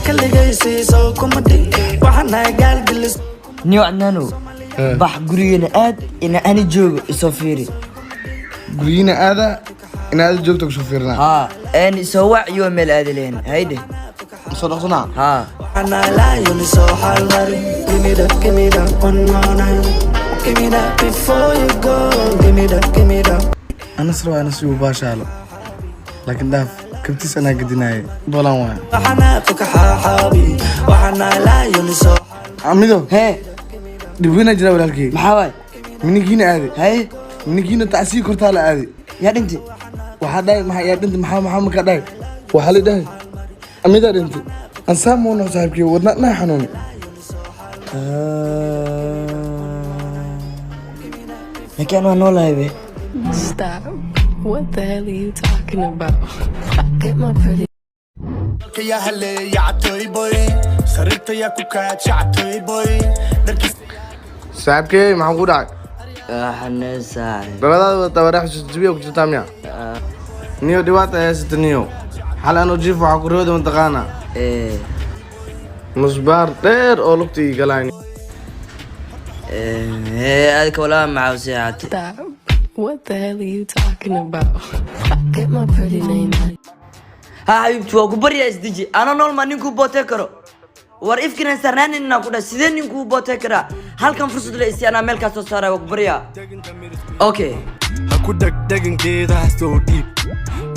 Kaligaysiiso kuma dhin, waxaan nahay gaal dilis. Niyo Cadnaanow, bax gurigeena aad, ina ani joogo isoo fiiri. Guryiina aada, inaad joogto kusoo fiirinaa. Haa, een isoo wac iyo meel aadi lehen haydhe. Soo dhaqsanaa. Haa. Waxaan nahay lion, soo xalmari. Give me that, give me that one more night. Give me that before you go. Give me that, give me that. Anas rabaa anas igu baashaalo, laakiin dhaaf, kabtiis anaa gedinaaye bolan waay. Waxaan nahay fuka xaaxaabi, waxaan nahay lion, soo Amido. Hee. Dhibweynaa jira, walaalkey. Maxaa waay? Minigiina aaday. Haye. Minigiina tacsii kortaa la aaday. Yaa dhintay? Waxaa dhahay, maxaa yaa dhintay? Maxaa markaa dhahay? Waxaa la dhahay amidaa dhintay. Ansaa moono saaxiibkey, wadna dhaa xanuuni. Laakiin anaa noolahay be. Stop. What the hell are you talking about? Get my pretty yaa haleeya catoy boy, sariirta yaa ku kaaja catoy boy, dharkiis. Saaxiibkey, maxaa ku dhacay? Waxaan saaxib. Dhaladaada wadataa, wareex jabiya ku jirtaa miya? Niyo, dhibaata haysata niyo. Xal anoo jiif waxaa ku rooda, mataqaana, ee musbaar dheer oo lugta ii galaan. Ee, adika walaa maxaa u seexatay? Stop. What the hell are you talking about? Get my pretty name out. Ha xabiibti, waa ku baryaa, isdeji. Ana nool maa ninkuu bootee karo? War ifkinan sarnaanin inaan ku dhahay, sidee ninkuu bootee karaa? Halkan fursad la isi, anaa meel kaa soo saaraya. Waa ku baryaa, okay? Ha ku dhegdhegin, geedaha soo dhiib.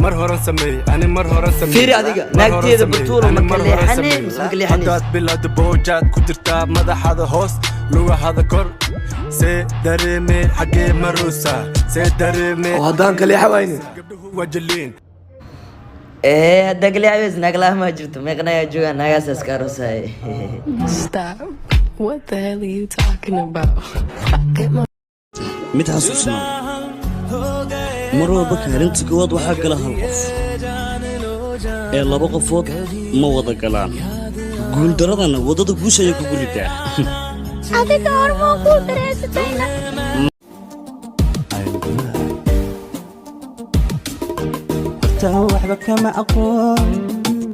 Mar horan sameey ani, mar horan sameey. Fiiri adiga, Mar horan naagteeda sameey, Batuulo ani ma mar ka horan leexanee sameey. mise ma ka leexanaysa? Haddaad bilowda boojaad ku jirtaa, madaxada hoos, lugahada kor, see dareeme xaggee maruusa, see dareeme. Oo haddaan kaleexa wayne? Gabdhuhu waa jaliin. Ee, haddaa ka leexays, naag la'aan maa jirto? Meeqna ayaa joogaan naagaas iska aroosay. Stop. What the hell are you talking about? Get my Mid xasuusnaa, mar walba kaalinta koowaad waxaa gala hal qof ee laba qofood ma wada galaan. Guuldaradana waddada guusha ayay kugu ridaa. Adiga hormoo kuu dareensatayna. Horta waxba kama aqoon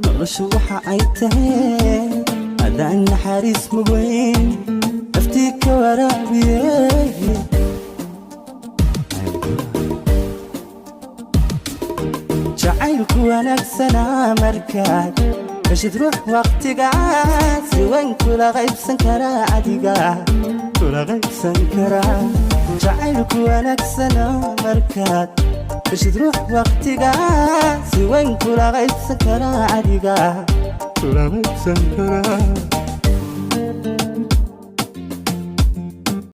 noloshu waxa ay tahay, adaan naxariis mugeyn naftii ka waraabiyey. Jacaylku wanaagsanaa markaad heshid ruux waqtigaa si weyn kula qaybsan karaa, adiga kula qaybsan karaa. Jacaylku wanaagsanaa markaad heshid ruux waqtigaa si weyn kula qaybsan karaa, adiga kula qaybsan karaa.